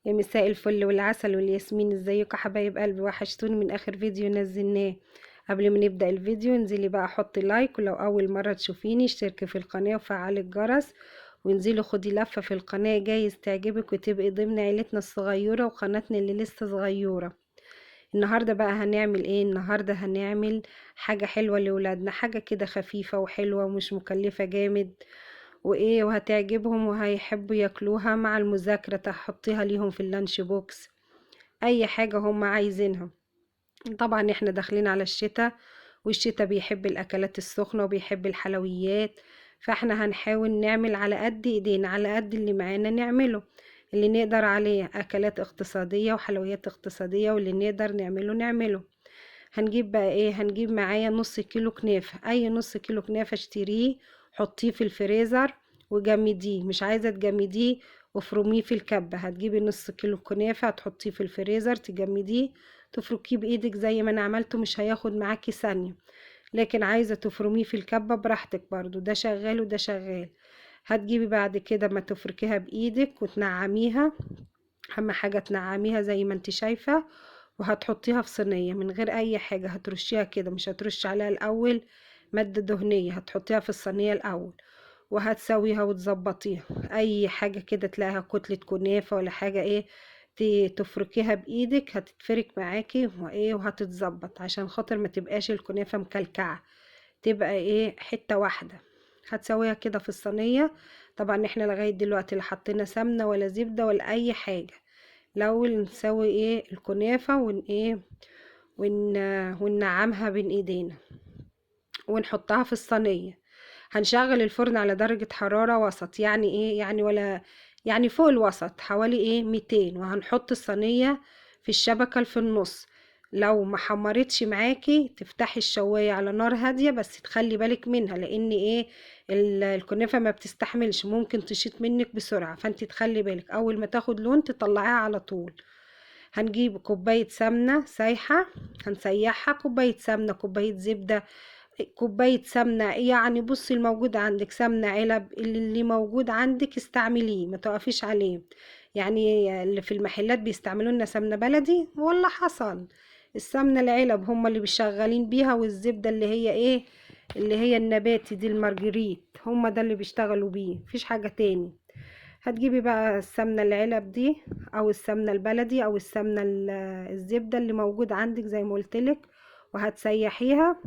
يا مساء الفل والعسل والياسمين. ازيكم حبايب قلبي؟ وحشتوني من اخر فيديو نزلناه. قبل ما نبدأ الفيديو انزلي بقى حطي like، ولو اول مرة تشوفيني اشتركي في القناة وفعلي الجرس، وانزلي خدي لفة في القناة، جايز تعجبك وتبقي ضمن عيلتنا الصغيرة وقناتنا اللي لسه صغيرة. النهاردة بقى هنعمل ايه؟ النهاردة هنعمل حاجة حلوة لولادنا، حاجة كده خفيفة وحلوة ومش مكلفة جامد وايه، وهتعجبهم وهيحبوا ياكلوها مع المذاكرة، تحطيها ليهم في ال lunch box، اي حاجة هم عايزينها. طبعا احنا داخلين على الشتاء، والشتاء بيحب الاكلات السخنة وبيحب الحلويات، فاحنا هنحاول نعمل على قد ايدينا، على قد اللي معانا نعمله، اللي نقدر عليه، اكلات اقتصادية وحلويات اقتصادية، واللي نقدر نعمله نعمله. هنجيب بقى ايه؟ هنجيب معايا نص كيلو كنافة، اي نص كيلو كنافة اشتريه حطيه في الفريزر وجمديه، مش عايزة تجمديه وافرميه في الكبة. هتجيبي نص كيلو كنافة هتحطيه في الفريزر تجمديه، تفركيه بايدك زي ما انا عملته، مش هياخد معاكي ثانية. لكن عايزة تفرميه في الكبة براحتك برضو، ده شغال وده شغال. هتجيبي بعد كده ما تفركيها بايدك وتنعميها، اهم حاجة تنعميها زي ما انت شايفة، وهتحطيها في صينية من غير اي حاجة، هترشيها كده، مش هترش عليها الاول مادة دهنية، هتحطيها في الصينية الاول وهتسويها وتظبطيها. اي حاجة كده تلاقيها كتلة كنافة ولا حاجة ايه، تفركيها بايدك هتتفرك معاكي وايه، وهتتظبط، عشان خاطر ما تبقاش الكنافة مكلكعة، تبقى ايه حتة واحدة. هتسويها كده في الصينية. طبعا احنا لغاية دلوقتي لا حطينا سمنة ولا زبدة ولا اي حاجة، الاول نسوي ايه الكنافة ون ايه وننعمها بين ايدينا ونحطها في الصينية. هنشغل الفرن على درجة حرارة وسط، يعني ايه؟ يعني ولا يعني فوق الوسط، حوالي ايه 200، وهنحط الصينية في الشبكة اللي في النص. لو ما حمرتش معاكي تفتحي الشواية على نار هادية، بس تخلي بالك منها، لان ايه الكنافة ما بتستحملش، ممكن تشيط منك بسرعة، فانت تخلي بالك اول ما تاخد لون تطلعيها على طول. هنجيب كوباية سمنة سايحة، هنسيحها، كوباية سمنة، كوباية زبدة، كوباية سمنة، يعني بصي الموجود عندك، سمنة علب، اللي موجود عندك استعمليه، ما تقفيش عليه. يعني اللي في المحلات بيستعملوا لنا سمنة بلدي ولا حصل، السمنة العلب هم اللي بيشغلين بيها، والزبدة اللي هي ايه، اللي هي النباتي دي، المارجريت، هم ده اللي بيشتغلوا بيه، مفيش حاجة تاني. هتجيبي بقى السمنة العلب دي او السمنة البلدي او السمنة الزبدة اللي موجود عندك زي ما قلتلك، وهتسيحيها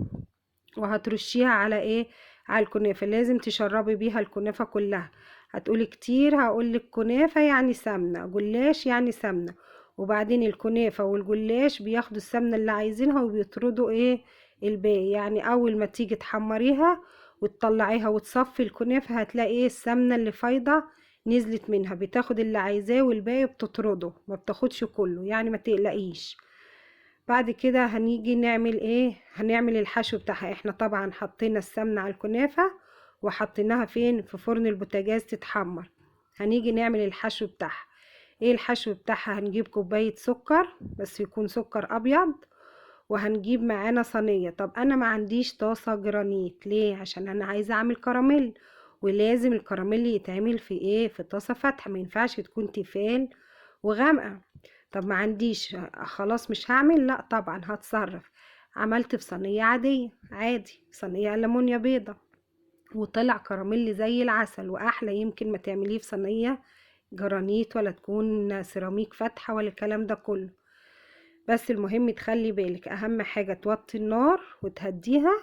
وهترشيها على ايه، على الكنافة. لازم تشربي بيها الكنافة كلها. هتقولي كتير، هقولك كنافة يعني سمنة، جلاش يعني سمنة، وبعدين الكنافة والجلاش بياخدوا السمنة اللي عايزينها وبيطردوا ايه الباقي. يعني اول ما تيجي تحمريها وتطلعيها وتصفي الكنافة هتلاقي ايه السمنة اللي فايضة نزلت منها، بتاخد اللي عايزاه والباقي بتطرده، ما بتاخدش كله، يعني ما تقلقيش. بعد كده هنيجي نعمل ايه، هنعمل الحشو بتاعها. احنا طبعا حطينا السمنة على الكنافة وحطيناها فين، في فرن البوتاجاز تتحمر. هنيجي نعمل الحشو بتاعها. ايه الحشو بتاعها؟ هنجيب كوباية سكر، بس يكون سكر ابيض، وهنجيب معانا صينية. طب انا ما عنديش طاسة جرانيت، ليه؟ عشان انا عايزة اعمل كراميل، ولازم الكراميل يتعمل في ايه، في طاسة فاتحة، ما ينفعش تكون تيفال وغامقة. طب ما عنديش، خلاص مش هعمل، لا طبعا هتصرف. عملت في صينية عادية، عادي صينية ألمونيا بيضة، وطلع كراميل زي العسل واحلى يمكن ما تعمليه في صينية جرانيت ولا تكون سيراميك فاتحة ولا الكلام ده كله. بس المهم تخلي بالك، اهم حاجة توطي النار وتهديها،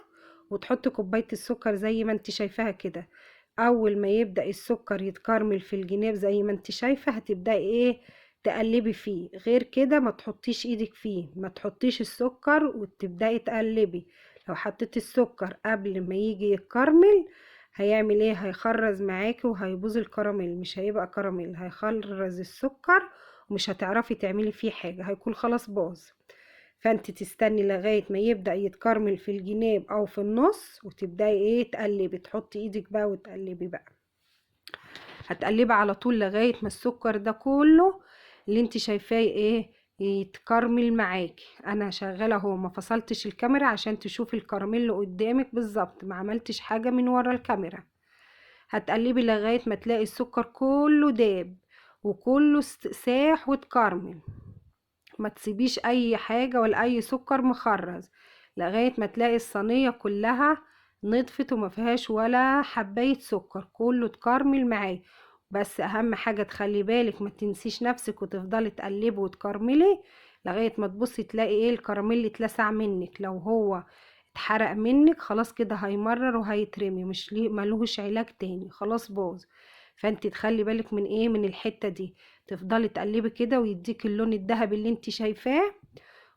وتحط كوباية السكر زي ما انت شايفاها كده. اول ما يبدأ السكر يتكرمل في الجناب زي ما انت شايفة هتبدأي ايه تقلبي فيه، غير كده ما تحطيش ايدك فيه، ما تحطيش السكر وتبدأي تقلبي. لو حطيتي السكر قبل ما يجي يتكرمل هيعمل ايه، هيخرز معاكي وهيبوظ الكراميل، مش هيبقى كراميل، هيخرز السكر ومش هتعرفي تعملي فيه حاجة، هيكون خلاص باظ. فانت تستني لغاية ما يبدأ يتكرمل في الجناب او في النص وتبدأي ايه تقلبي، تحطي ايدك بقى وتقلبي بقى، هتقلبي على طول لغاية ما السكر ده كله اللي انت شايفاه ايه يتكرمل معاكي. انا شغالة اهو، ما فصلتش الكاميرا عشان تشوفي الكراميل قدامك بالظبط، ما عملتش حاجة من ورا الكاميرا. هتقلبي لغاية ما تلاقي السكر كله داب، وكله ساح واتكرمل. ما تسيبيش اي حاجة ولا اي سكر مخرز لغاية ما تلاقي الصينية كلها نضفت وما فيهاش ولا حباية سكر، كله اتكرمل معاه. بس اهم حاجة تخلي بالك ما تنسيش نفسك وتفضلي تقلبي وتكرملي لغاية ما تبصي تلاقي ايه الكراميل اتلسع منك. لو هو اتحرق منك خلاص كده هيمرر وهيترمي، مش ليه ملوش علاج تاني، خلاص باظ. فانت تخلي بالك من ايه، من الحتة دي، تفضلي تقلبي كده ويديك اللون الذهبي اللي انت شايفاه،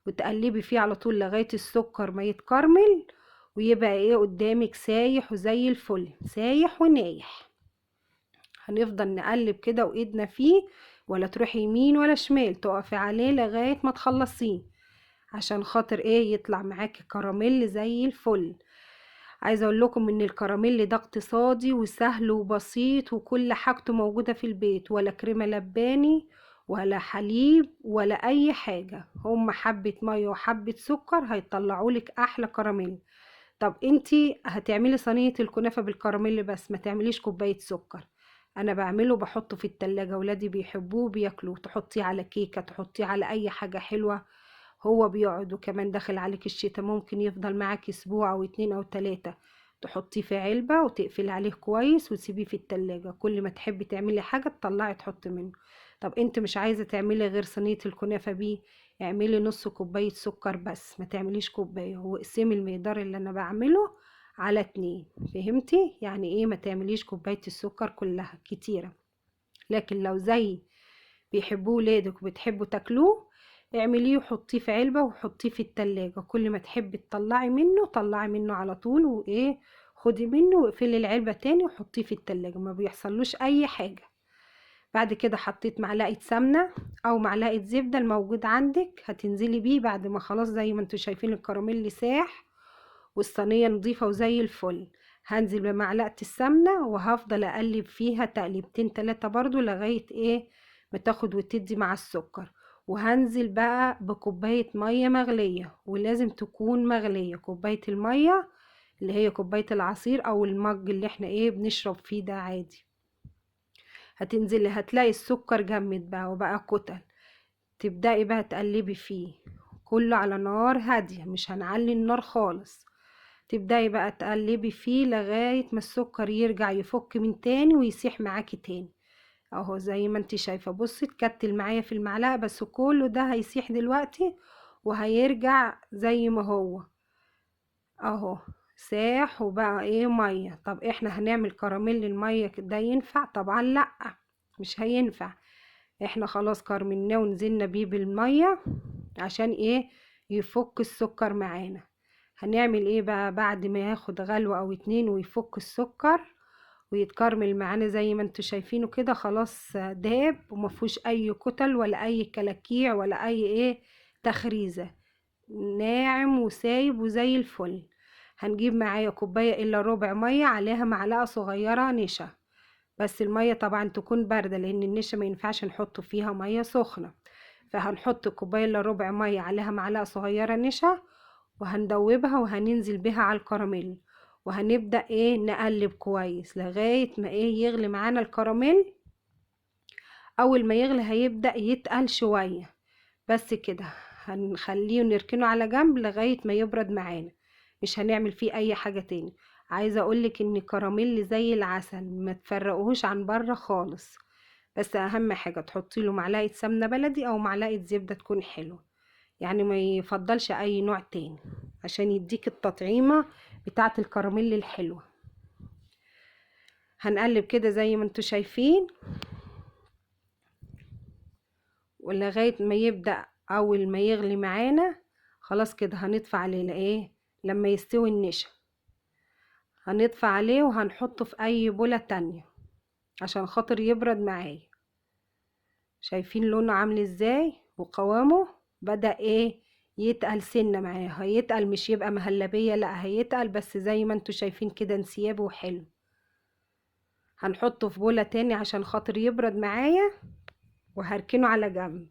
وتقلبي فيه على طول لغاية السكر ما يتكرمل ويبقى ايه قدامك سايح وزي الفل، سايح ونايح. هنفضل نقلب كده وايدنا فيه، ولا تروحي يمين ولا شمال، تقفي عليه لغاية ما تخلصيه عشان خاطر ايه يطلع معاكي كراميل زي الفل. عايزه اقول لكم ان الكراميل ده اقتصادي وسهل وبسيط، وكل حاجته موجودة في البيت، ولا كريمة لباني ولا حليب ولا اي حاجة، هم حبه مية وحبه سكر هيطلعوا لك احلى كراميل. طب انتي هتعملي صينية الكنافه بالكراميل بس، ما تعمليش كوباية سكر. انا بعمله بحطه في التلاجة، ولادي بيحبوه بياكلوه، تحطيه على كيكة، تحطيه على اي حاجة حلوة، هو بيقعد. وكمان داخل عليك الشتاء ممكن يفضل معاك اسبوع او 2 او 3، تحطيه في علبة وتقفلي عليه كويس وتسيبيه في التلاجة، كل ما تحبي تعملي حاجة تطلعي تحطي منه. طب انت مش عايزة تعملي غير صينية الكنافة بيه، اعملي نص كوباية سكر بس، ما تعمليش كوباية، هو اقسمي المقدار اللي انا بعمله على 2، فهمتي يعني ايه؟ ما تعمليش كوباية السكر كلها كتيرة. لكن لو زي بيحبوه ولادك وبتحبوا تاكلوه اعمليه وحطيه في علبة وحطيه في التلاجة، كل ما تحبي تطلعي منه طلعي منه على طول، وايه خدي منه واقفلي العلبة تاني وحطيه في التلاجة، ما بيحصلوش اي حاجة. بعد كده حطيت معلقة سمنة او معلقة زبدة الموجود عندك، هتنزلي بيه بعد ما خلاص زي ما انتوا شايفين الكراميل ساح والصينية نظيفة وزي الفل. هنزل بمعلقة السمنة وهفضل اقلب فيها تقليبتين 3 برضو لغاية ايه ما تاخد وتدي مع السكر. وهنزل بقى بكوباية مية مغلية، ولازم تكون مغلية، كوباية المية اللي هي كوباية العصير او المج اللي احنا ايه بنشرب فيه ده عادي. هتنزلي هتلاقي السكر جمد بقى وبقى كتل، تبدأي بقى تقلبي فيه كله على نار هادية، مش هنعلي النار خالص. تبدأي بقى تقلبي فيه لغاية ما السكر يرجع يفك من تاني ويسيح معاكي تاني. اهو زي ما انت شايفة، بصي اتكتل معايا في المعلقة، بس كله ده هيسيح دلوقتي وهيرجع زي ما هو اهو ساح وبقى ايه مية. طب احنا هنعمل كراميل المية ده ينفع؟ طبعا لا، مش هينفع. احنا خلاص كرملناه ونزلنا بيه بالمية عشان ايه يفك السكر معانا. هنعمل ايه بقى بعد ما ياخد غلوة او 2 ويفك السكر ويتكرمل معانا زي ما انتوا شايفينه كده، خلاص داب ومفيهوش اي كتل ولا اي كلاكيع ولا اي ايه تخريزة، ناعم وسايب وزي الفل. هنجيب معايا كوباية الا ربع مية عليها معلقة صغيرة نشا، بس المية طبعا تكون باردة لان النشا ما ينفعش نحطه فيها مية سخنة. فهنحط كوباية الا ربع مية عليها معلقة صغيرة نشا، وهندوبها وهننزل بها على الكراميل، وهنبدأ ايه نقلب كويس لغاية ما ايه يغلي معانا الكراميل. اول ما يغلي هيبدأ يتقل شوية، بس كده هنخليه ونركنه على جنب لغاية ما يبرد معانا، مش هنعمل فيه اي حاجة تاني. عايزة اقولك ان الكراميل زي العسل، ما تفرقوهوش عن بره خالص، بس اهم حاجة تحطي له معلقة سمنة بلدي او معلقة زبدة تكون حلوة، يعني ما يفضلش اي نوع تاني عشان يديك التطعيمة بتاعة الكراميل الحلوة. هنقلب كده زي ما انتوا شايفين ولغاية ما يبدأ اول ما يغلي معانا خلاص كده هنطفي عليه ايه لما يستوي النشا، هنطفي عليه وهنحطه في اي بولة تانية عشان خاطر يبرد معايا. شايفين لونه عامل ازاي وقوامه بدأ ايه يتقل سنة معايا، هيتقل مش يبقى مهلبية، لا هيتقل بس زي ما انتوا شايفين كده انسيابه وحلو. هنحطه في بولة تاني عشان خاطر يبرد معايا، وهركنه على جنب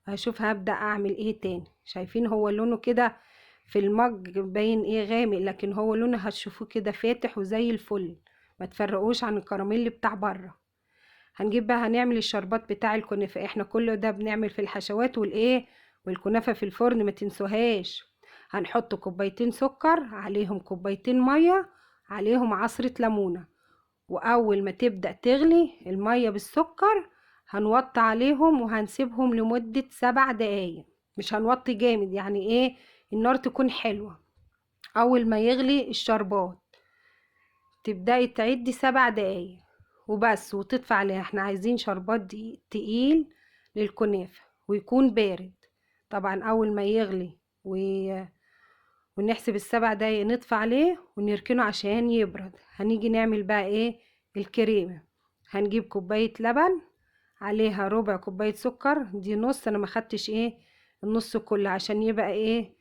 وهشوف هبدأ اعمل ايه تاني. شايفين هو لونه كده في المج باين ايه غامق، لكن هو لونه هتشوفوه كده فاتح وزي الفل، ما تفرقوش عن الكراميل بتاع بره. هنجيب بقى هنعمل الشربات بتاع الكنافة. احنا كل ده بنعمل في الحشوات والايه والكنافة في الفرن، ما تنسوهاش. هنحط كوبايتين سكر، عليهم كوبايتين مية، عليهم عصرة ليمونة، واول ما تبدأ تغلي المية بالسكر هنوطي عليهم وهنسيبهم لمدة 7 دقايق. مش هنوطي جامد، يعني ايه النار تكون حلوة. اول ما يغلي الشربات تبدأي تعدي 7 دقايق وبس، وتطفي عليها. احنا عايزين شربات دقيق تقيل للكنافة ويكون بارد. طبعا اول ما يغلي ونحسب ال7 دقايق نطفي عليه ونركنه عشان يبرد. هنيجي نعمل بقى ايه الكريمة. هنجيب كوباية لبن عليها ربع كوباية سكر، دي نص، انا ما خدتش ايه النص كله عشان يبقى ايه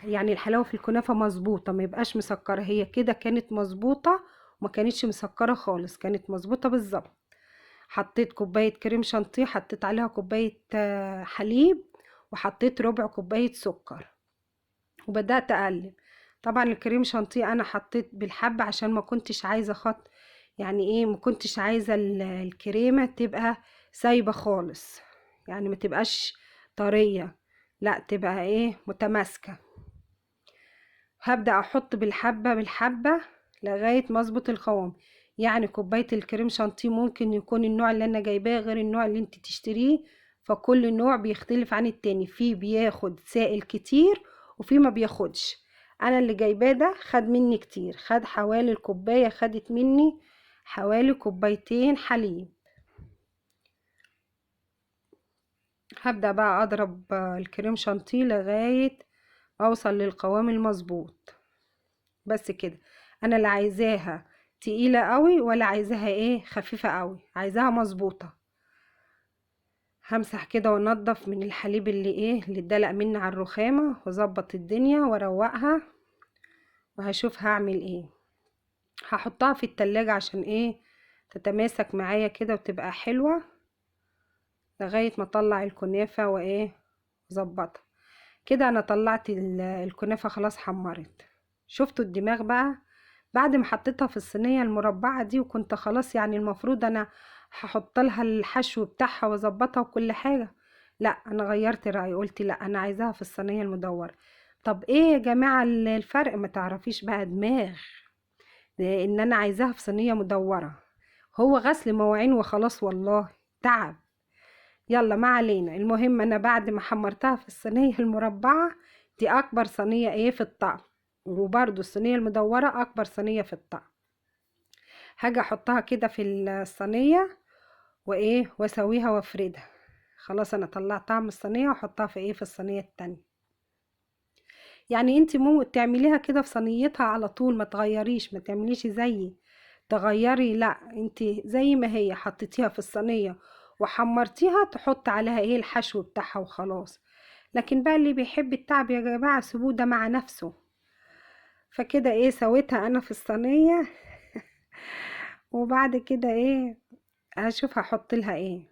يعني الحلاوة في الكنافة مظبوطة، ما يبقاش مسكرة. هي كده كانت مظبوطة وما كانتش مسكرة خالص، كانت مظبوطة بالظبط. حطيت كوباية كريم شانتيه، حطيت عليها كوباية حليب، وحطيت ربع كوباية سكر، وبدأت أقلب. طبعا الكريم شانتيه أنا حطيت بالحبة عشان ما كنتش عايزة خط، يعني إيه، ما كنتش عايزة الكريمة تبقى سايبة خالص، يعني ما تبقاش طرية، لا تبقى إيه متماسكة. هبدأ أحط بالحبة بالحبة لغاية ما أظبط القوام. يعني كوباية الكريم شانتيه ممكن يكون النوع اللي أنا جايباه غير النوع اللي انت تشتريه، فكل نوع بيختلف عن التاني، في بياخد سائل كتير وفي ما بياخدش. أنا اللي جايباه ده خد مني كتير، خد حوالي الكوباية، خدت مني حوالي كوبايتين حليب. هبدأ بقى أضرب الكريم شانتيه لغاية ما أوصل للقوام المظبوط. بس كده، أنا لا عايزاها تقيلة قوي ولا عايزاها إيه خفيفة قوي، عايزاها مظبوطة. همسح كده وانضف من الحليب اللي ايه اللي اتدلق مني على الرخامة، واظبط الدنيا واروقها، وهشوف هعمل ايه. هحطها في التلاجة عشان ايه تتماسك معايا كده وتبقى حلوة لغاية ما اطلع الكنافة وايه اظبطها كده. انا طلعت الكنافة خلاص حمرت. شفتوا الدماغ بقى بعد ما حطيتها في الصينية المربعة دي، وكنت خلاص يعني المفروض انا هحط لها الحشو بتاعها واظبطها وكل حاجة، لا انا غيرت رأيي، قلت لا انا عايزاها في الصينية المدورة. طب ايه يا جماعة الفرق؟ ما تعرفيش بقى دماغ ان انا عايزاها في صينية مدورة، هو غسل مواعين وخلاص، والله تعب. يلا ما علينا. المهم انا بعد ما حمرتها في الصينية المربعة دي، اكبر صينية ايه في الطقم، وبرده الصينية المدورة اكبر صينية في الطقم، هاجي احطها كده في الصينية وايه واسويها وافردها. خلاص انا طلعتها من الصينية واحطها في ايه في الصينية التانية. يعني انت ممكن تعمليها كده في صينيتها على طول، ما تغيريش، ما تعمليش زيي تغيري، لا انت زي ما هي حطيتيها في الصينية وحمرتيها تحط عليها ايه الحشو بتاعها وخلاص. لكن بقى اللي بيحب التعب يا جماعة سيبوه ده مع نفسه. فكده ايه سويتها انا في الصينية. وبعد كده ايه هشوف هحط لها ايه.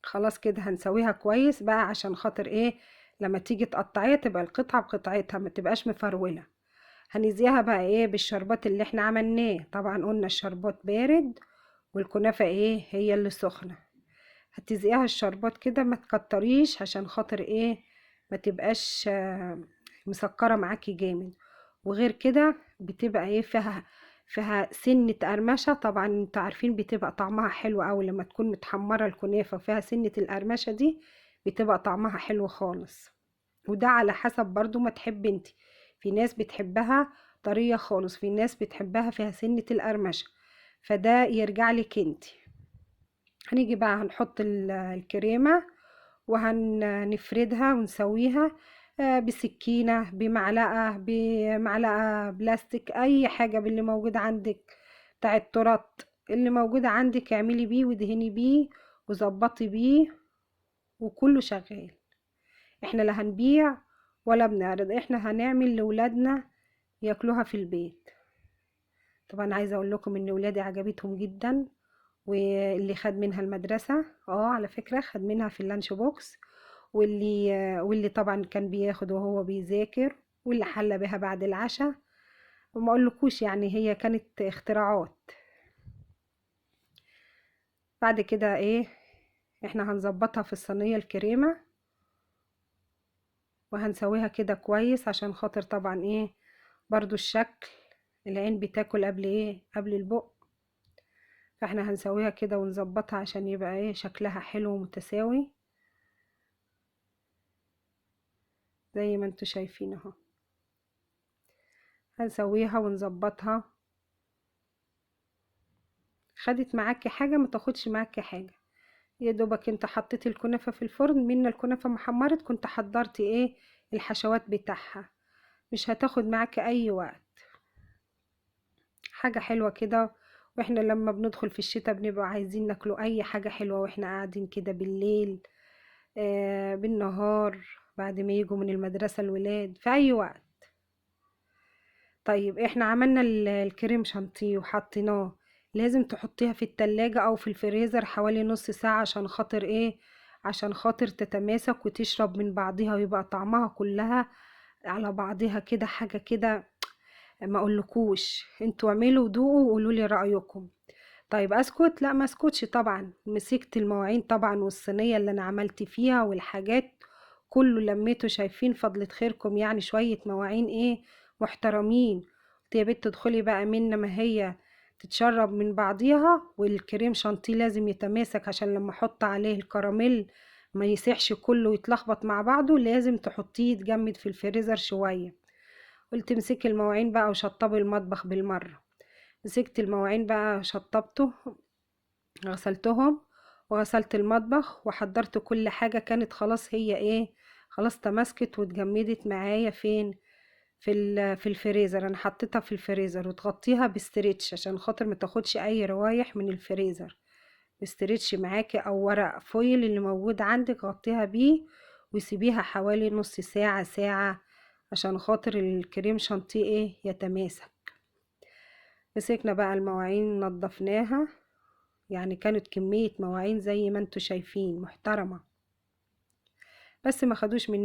خلاص كده هنسويها كويس بقى عشان خاطر ايه لما تيجي تقطعيها تبقى القطعة بقطعتها، ما تبقاش مفرولة. هنزيها بقى ايه بالشربات اللي احنا عملناه. طبعا قلنا الشربات بارد والكنافة ايه هي اللي سخنة. هتزقيها الشربات كده، ما تكتريش عشان خاطر ايه ما تبقاش مسكرة معاكي جامد. وغير كده بتبقى ايه فيها سنة قرمشة. طبعا انتوا عارفين بتبقى طعمها حلو قوي لما تكون متحمرة الكنافة فيها سنة القرمشة دي، بتبقى طعمها حلو خالص. وده على حسب برضو ما تحب انتي، في ناس بتحبها طرية خالص، في ناس بتحبها فيها سنة القرمشة، فده يرجع لك انتي. هنيجي بقى هنحط الكريمة وهنفردها ونسويها بسكينة، بمعلقة بلاستيك، أي حاجة باللي موجود عندك بتاع التورت اللي موجود عندك اعملي بيه ودهني بيه وظبطي بيه وكله شغال. احنا لا هنبيع ولا بنعرض، احنا هنعمل لولادنا ياكلوها في البيت. طبعا عايزة اقول لكم ان ولادي عجبتهم جدا، واللي خد منها المدرسة على فكرة خد منها في ال lunch box، واللي طبعا كان بياخد وهو بيذاكر، واللي حل بها بعد العشاء. وما اقولكوش يعني هي كانت اختراعات. بعد كده ايه، احنا هنظبطها في الصينية الكريمة، وهنسويها كده كويس عشان خاطر طبعا ايه برضو الشكل، العين بتاكل قبل ايه، قبل البق. فاحنا هنسويها كده ونظبطها عشان يبقى ايه شكلها حلو ومتساوي زي ما انتوا شايفين اهو. هنسويها ونظبطها. خدت معاكي حاجة؟ ما تاخدش معاكي حاجة، يا دوبك انت حطيتي الكنافة في الفرن، من الكنافة ما حمرت كنت حضرتي ايه الحشوات بتاعها، مش هتاخد معاكي اي وقت. حاجة حلوة كده، واحنا لما بندخل في الشتاء بنبقى عايزين ناكلوا اي حاجة حلوة واحنا قاعدين كده بالليل، بالنهار، بعد ما يجوا من المدرسة الولاد، في اي وقت. طيب احنا عملنا الكريم شانتيه وحطيناه، لازم تحطيها في التلاجة او في الفريزر حوالي نص ساعة عشان خاطر ايه، عشان خاطر تتماسك وتشرب من بعضها ويبقى طعمها كلها على بعضها كده، حاجة كده ما اقولكوش. انتوا اعملوا ودوقوا وقولوا لي رأيكم. طيب اسكت؟ لا ما اسكتش طبعا. مسكت المواعين طبعا والصينية اللي انا عملت فيها والحاجات كله لميته، شايفين فضلة خيركم يعني شوية مواعين ايه محترمين. قلت يا بنت ادخلي بقى من ما هي تتشرب من بعضيها، والكريم شانتيه لازم يتماسك عشان لما احط عليه الكراميل ما يسيحش كله ويتلخبط مع بعضه، لازم تحطيه يتجمد في الفريزر شوية. قلت امسكي المواعين بقى وشطبي المطبخ بالمرة. مسكت المواعين بقى شطبته، غسلتهم وغسلت المطبخ وحضرت كل حاجة. كانت خلاص هي ايه، خلاص تماسكت واتجمدت معايا فين، في الفريزر. انا حطيتها في الفريزر، وتغطيها ب stretch عشان خاطر ما تاخدش اي روايح من الفريزر. ب stretch معاكي او ورق foil اللي موجود عندك غطيها بيه، وسيبيها حوالي نص ساعة ساعة عشان خاطر الكريم شانتيه ايه يتماسك. مسكنا بقى المواعين نظفناها، يعني كانت كمية مواعين زي ما انتوا شايفين محترمة، بس ما خدوش مننا